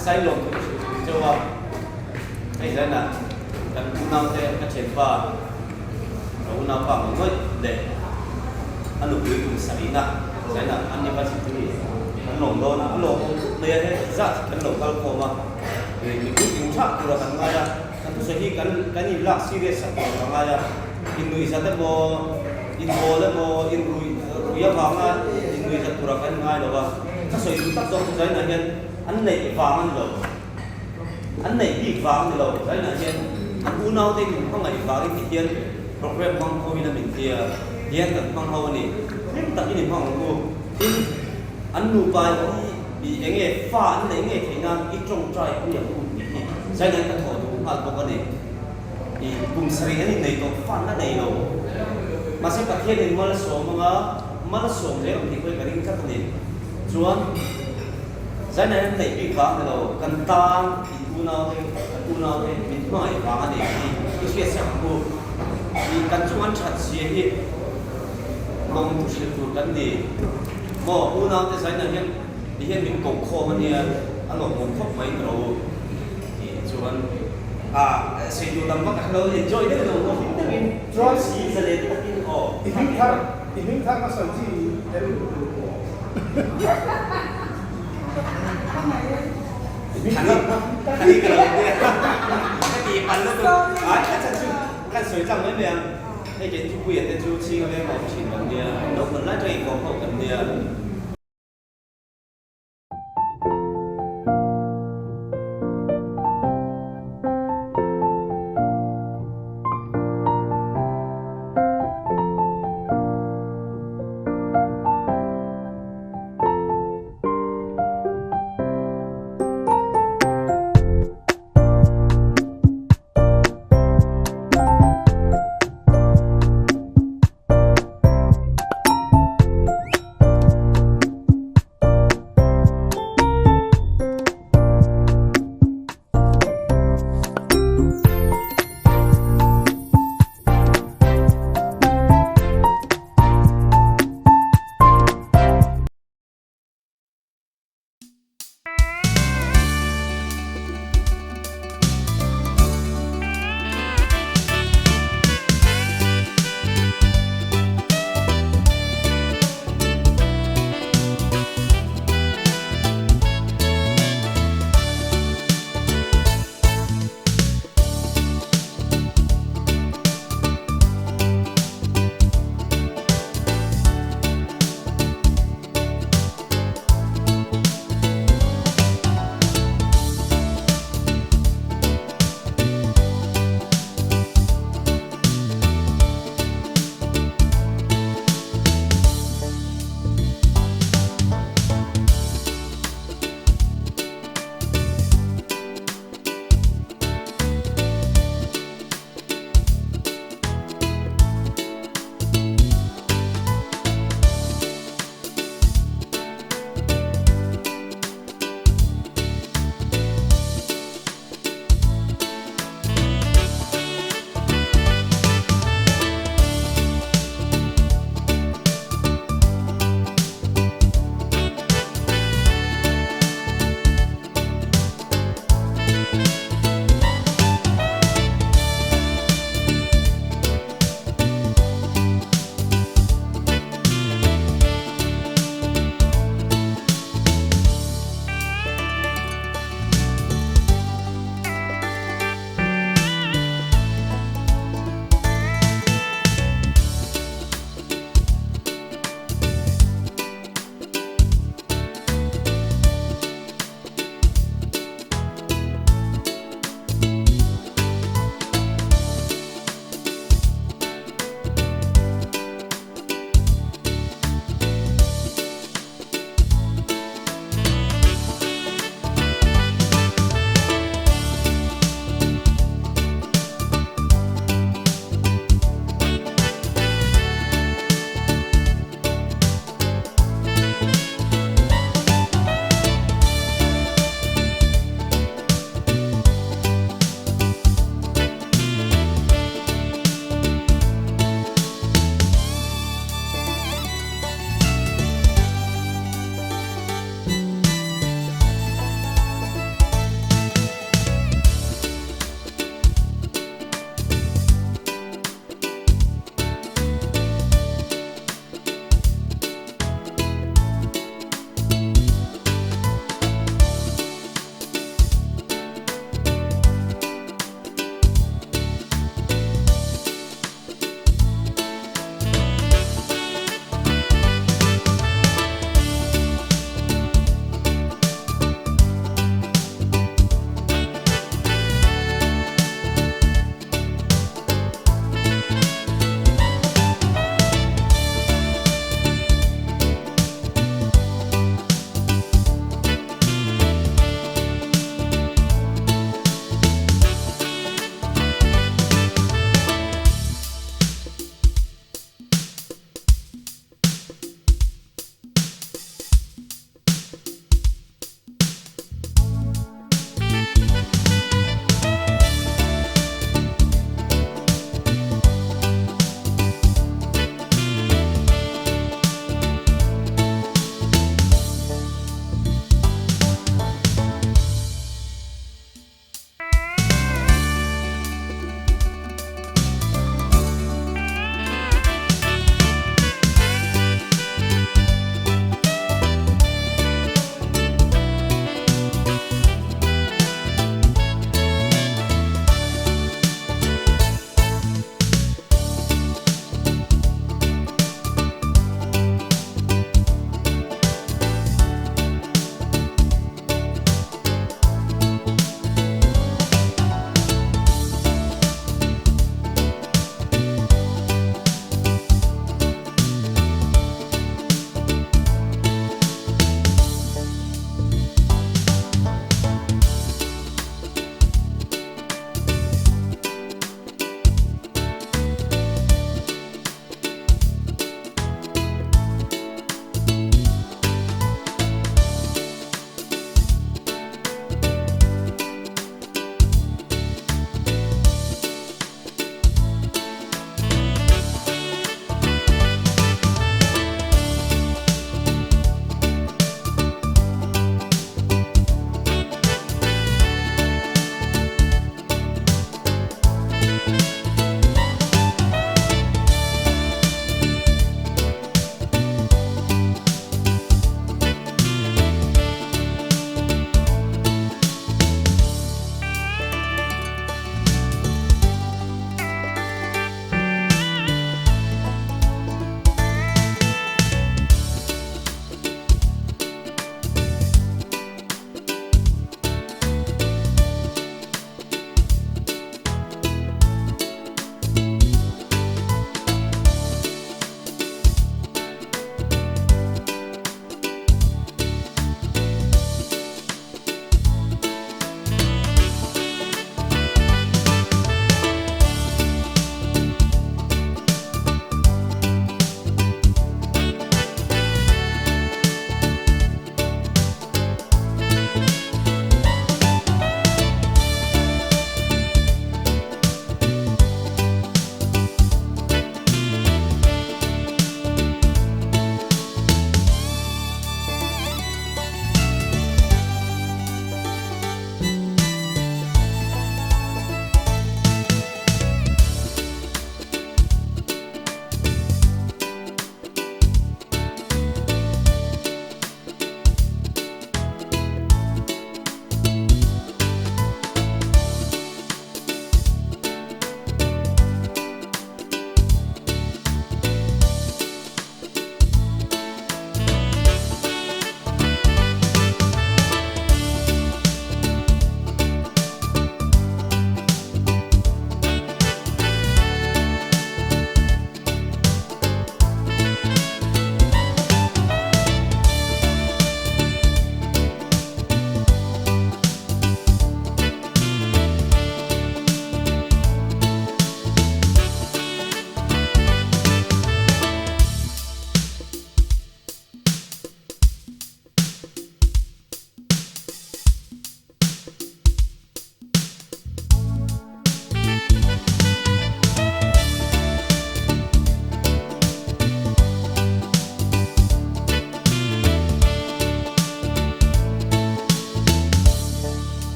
Hmasa in lawmthu ka hrilh duh cheu a, hei zainah kan unaute ka thianpa ka unaupa ngawih ngawih leh a nupui kum sarihna zainah an ni va zipui kan lawm dawn a, a lawmawm khawp mai a, he zat hi kan lo kal khawm a, mipui tling thah tura kan ngai a, kan thusawi hi kan kan inlak serious sak tur ka ngai a, innuihzat emaw inbawl emaw inrui rui avanga innuihzat tura kan ngai lo a, ka sawi duh tak zawk chu zainah hian an neih vang a ni lo, an neih bik vang a ni lo, zainah hian an unaute min hmangaih vangin ti hian program hmang ho in a min tia hian kan hmang ho a ni, hlim takin i hmang ang u, tin an nupa hi i eng nge fa an neih ngei theih nan i tawngtai pui ang u tih hi zainah hian ka thawh duh nghal bawk a ni. I kum sarih an innei tawh fan a nei lo. Mahse Pathianin malsawm anga malsawm zel ang tih pawh hi ka ring tlat a ni. Chuan Zaina hian neih bik vang ni lo, kan tan in unaute, kan unaute min hmangaih vang a ni tih i hriat sak ang u. I kan chung an that zia hi lawmthu hrilh tur kan ni. Maw unaute Zaina hian ti hian min koh khawm a nia, a lawmawm khawp mai ni rawh u. Tih chuan a sawi tur tam vak a hre lo, enjoy deuh deuh maw hlim deuhin Chuan si zalen takin aw. I hming thar, i hming thar ka sawi chi em? I hming thar kha. Thani ka lo nia, ka tih palh lutuk. Ai ka chan chu kan sawi tlang mai mai ang, hei kei chu Puia te chu chhinga veng a awm thin kan nia, naupang lai tangin kawm ho kan nia.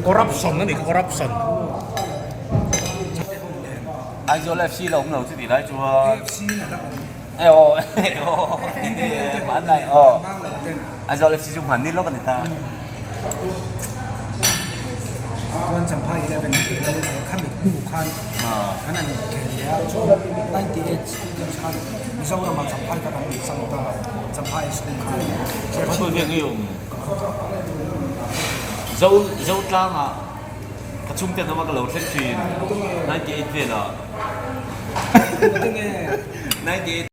Corruption a ni corruption. Aizawl FC la awm lo chu tih lai chuan e aw e aw hmanlai aw Aizawl FC chu hmanni lawk a ni ta. Chuan Champhai 11 khami hnu khan kan han inkhel leh a, 98 school games khan Mizoramah Champhai kha kan rawn chang ta a, Champhai school khan. Zo Zotlangah ka chhungte an awm a ka lo thleng thin 98 velah 98.